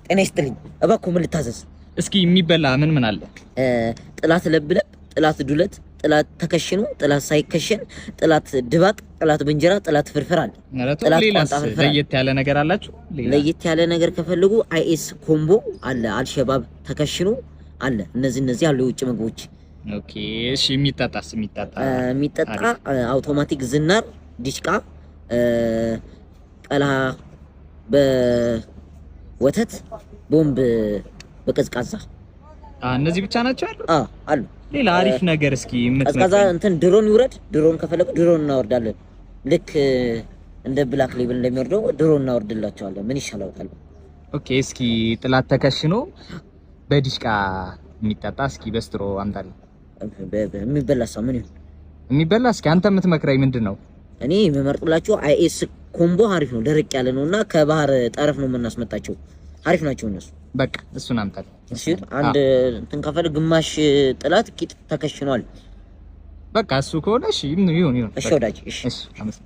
ጤና ይስጥልኝ። እባክዎ ምን ልታዘዝ? እስኪ የሚበላ ምን ምን አለ? ጥላት ለብለብ፣ ጥላት ዱለት፣ ጥላት ተከሽኖ፣ ጥላት ሳይከሸን፣ ጥላት ድባቅ፣ ጥላት በእንጀራ፣ ጥላት ፍርፍር አለ። ኧረ ተው፣ ጥላት ሌላስ ቋንጣ ፍርፍር አለ። ለየት ያለ ነገር አላችሁ? ሌላ? ለየት ያለ ነገር ከፈለጉ IS combo አለ፣ አልሸባብ ተከሽኖ አለ። እነዚህ አሉ የውጭ ምግቦች። Okay፣ እሺ። የሚጠጣስ የሚጠጣ? የሚጠጣ አውቶማቲክ ዝናር፣ ዲሽቃ፣ ቀላ በወተት፣ ቦምብ በቀዝቃዛ። እነዚህ ብቻ ናቸው ያሉት? አሉ። ሌላ አሪፍ ነገር እስኪ ቀዝቃዛ የምትመክረኝ? እንትን ድሮን ይውረድ። ድሮን ከፈለጉ ድሮን እናወርዳለን። ልክ እንደ Black Label እንደሚወርደው ድሮን እናወርድላቸዋለን። ምን ይሻላል? Okay፣ እስኪ ጥላት ተከሽኖ በዲሽቃ የሚጠጣ እስኪ በ straw አምጣልኝ። የሚበላ ሰው ምን ይሁን? የሚበላ እስኪ አንተ የምትመክረኝ ምንድን ነው? እኔ የምመርጥላቸው IS combo አሪፍ ነው። ደረቅ ያለ ነው እና ከባህር ጠረፍ ነው የምናስመጣቸው። አሪፍ ናቸው እነሱ። በቃ እሱን አምጣልኝ። እሺ፣ አንድ እንትን ከፈለግ ግማሽ ጥላት ቂጥ ተከሽኗል። በቃ እሱ ከሆነ እሺ፣ ይሁን ይሁን። እሺ ወዳጅ፣ እሺ። እሺ፣ አመሰግናለሁ።